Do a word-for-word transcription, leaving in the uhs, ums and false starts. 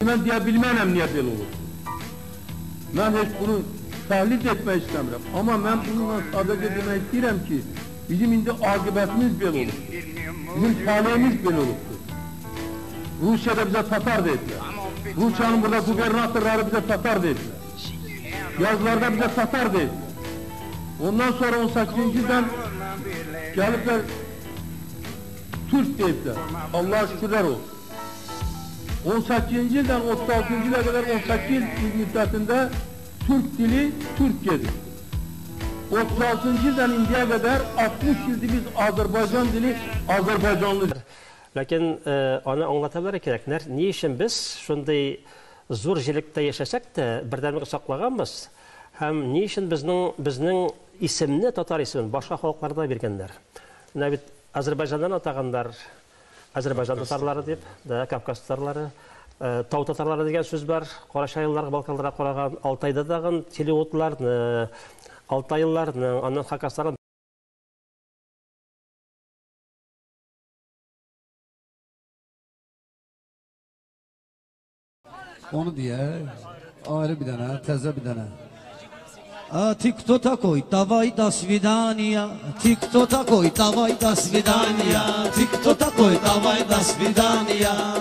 Мен дия билмеймен ние бёле олур. Мен хеч буну тахлил этмеге истемирем. Амма мен бунунла садеце демеге истейрем ки, бизим инди акибетимиз бёле олур. Бизим талейимиз бёле олур. Русияда бизге татар дейдилер. Русиянынъ бурда губернаторлары бизге татар дейдилер. Языларда бизге татар дейдилер. Ондан сонра он саккызынъчы йылдан гелиплер туьрк дейдилер. Аллага шуькюрлер олсун. Он саккызынъчы йылдан отуз алтынъчы йыла кадер он саккыз йыл муьддетинде туьрк тили Туьркияда. Отуз алтынъчы йылдан индиге кадер алтмыш йылды биз азербайджан тили, азербайджанлы. Ләкин, э, аны анълатырга керек. Не, не уьшин биз шундай зур җирлектә яшәсәк тә, бердәмлек саклаганбыз? Һәм ни өчен безнең, безнең исемне, татар исемен, башка халыкларда биргәннәр? Менә бит азербайҗаннан атаганнар, Азербайҗан татарлары дип, да, Кавказ татарлары, э, тау татарлары дигән сүз бар, карачайлылар, балкарларга караган, Алтайда дагын телеутларны, алтайлыларны, аннан хакасларны. Оны дия, айры бир дәнә, тәзә бир дәнә. А ты кто такой? Давай, до свидания. Ты кто такой? Давай, до свидания. Ты кто такой? Давай, до свидания.